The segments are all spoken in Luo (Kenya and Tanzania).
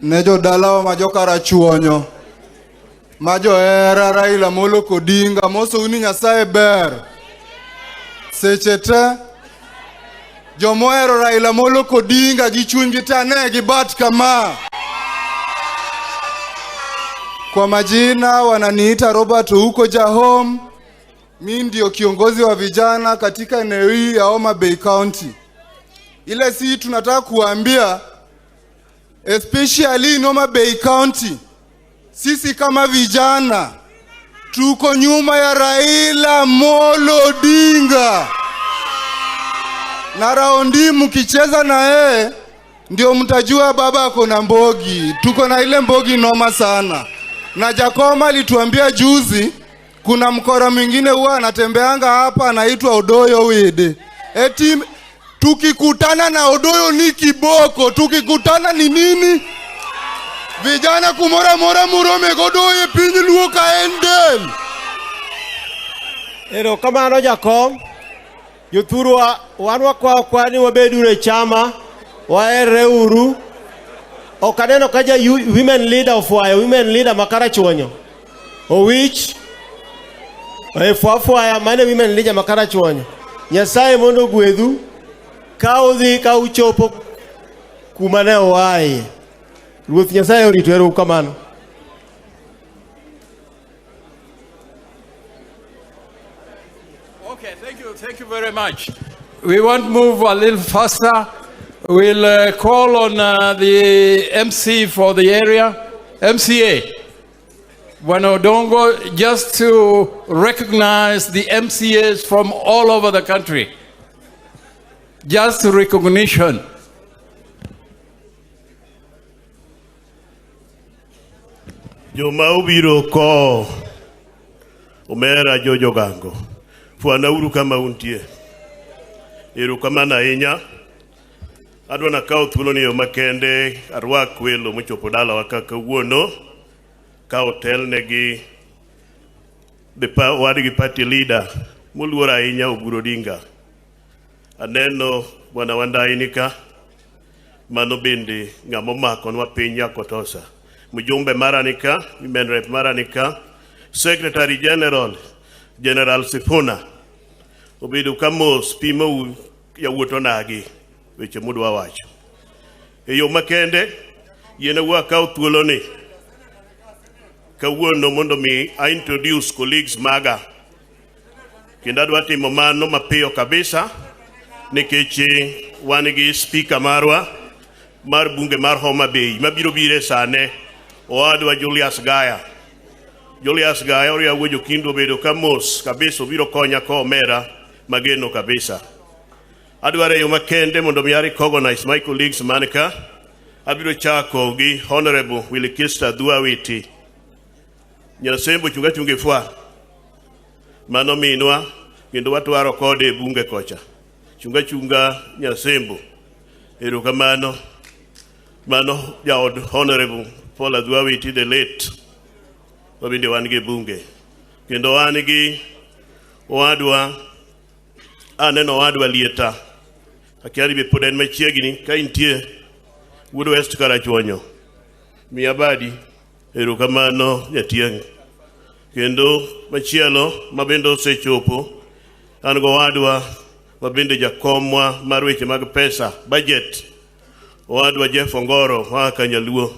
Ne jodalawa ma jokarachuonyo ma johera Raila Amolo Odinga, mosou ni Nyasaye ber seche te. Jomohero Raila Amolo Odinga gi chunygi te ane gi bat kama. Kwa majina wananiita Robert Ouko Jahom. Mi ndio kiongozi wa vijana katika eneo hii ya Homa Bay County. Ile si tunataka kuambia, especially in Homa Bay County, sisi kama vijana tuko nyuma ya Raila Amolo Odinga, na raundi mkicheza na yeye ndio mtajua baba ako na mbogi. Tuko na ile mbogi noma sana, na Jakoma alituambia juzi kuna mkora mwingine huwa anatembeanga hapa anaitwa Odoyo Wede. Eti tukikutana na Odoyo ni kiboko, tukikutana ni nini? Vijana kumora mora murome godoyo piny Luo ka en del. Erokamano jakom. Jothurwa, wan wakwayo kwa ni wabeduru e chama, waherre uru. Ok aneno ka ja women leader ofwayo, women leader ma Karachuonyo. Owich. E fwafwaya mane women leader ma Karachuonyo. Nyasaye mondo ogwedhu ka udhi ka uchopo kuma ne uaye. Ruoth Nyasaye oritu, erokamano. Okay, thank you very much. We want to move a little faster. We'll call on the MC for the area, MCA, Bwana Odongo, just to recognize the MCAs from all over the country. Just recognition. Joma obiro ko omera Jojo Gango, fwanauru kama untie. Erokamano ahinya. Adwa nakaw thuolo ni yo makende arwak welo mochopo dalawa ka kawuono ka otelnegi the wadgi party leader moluor ahinya, Oburu Odinga. Aneno Bwana Wandayi nika, mano bende ng'ama omakonwa piny Nyakotosa. Mjumbe mara nika, women rep mara nika, Secretary General, General Sifuna, obedo ka mos pimou yawuot onagi weche mudwa wacho. E yo makende, yiena akaw thuoloni kawuono mondo mi a introduce colleagues maga, kendo adwa timo mano mapiyo kabisa nikech wan gi speaker marwa mar bunge mar Homa Bay mabiro biro e sane, owadwa Julius Gaya. Julius Gaya oriawo jokindu obedo ka mos kabisa, obiro konya ko omera mageno kabisa. Adwaro e yo makende mondo mi a recognize my colleagues man ka. Abiro chako gi Honorable Wilkista Dhuawiti. Nyasembo, chunga chunga fwa. Mano minwa kendo watwaro kode e bunge kocha. Chunga chunga, Nyasembo. Erokamano. Mano jaod Honorable Paul Adhuawiti, the late. Wabende wan gi e bunge. Kendo wan gi owadwa, aneno owadwa Lieta. Akia ni be pod en machiegni ka intie, wuod West Karachuonyo. Miya badi. Erokamano, jatieng'. Kendo machielo ma bende osechopo, an gowadwa ma bende jakomwa mar weche mag pesa, budget, owadwa Jeff Ongoro moa Kanyaluo.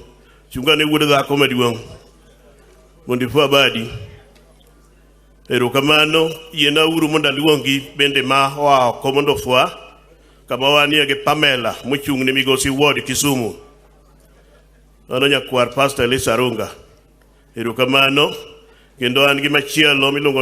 Chungane wuod dhako maduong' mondo ifwa badi. Erokamano, yiena uru mondo aluongi bende ma oa oko mondo ofwa kama wanie gi Pamela mochung' ne Migosi Ward Kisumu. Mano nyakwar Pastor Elisa Arunga. Erokamano, kendo an gi machielo miluongo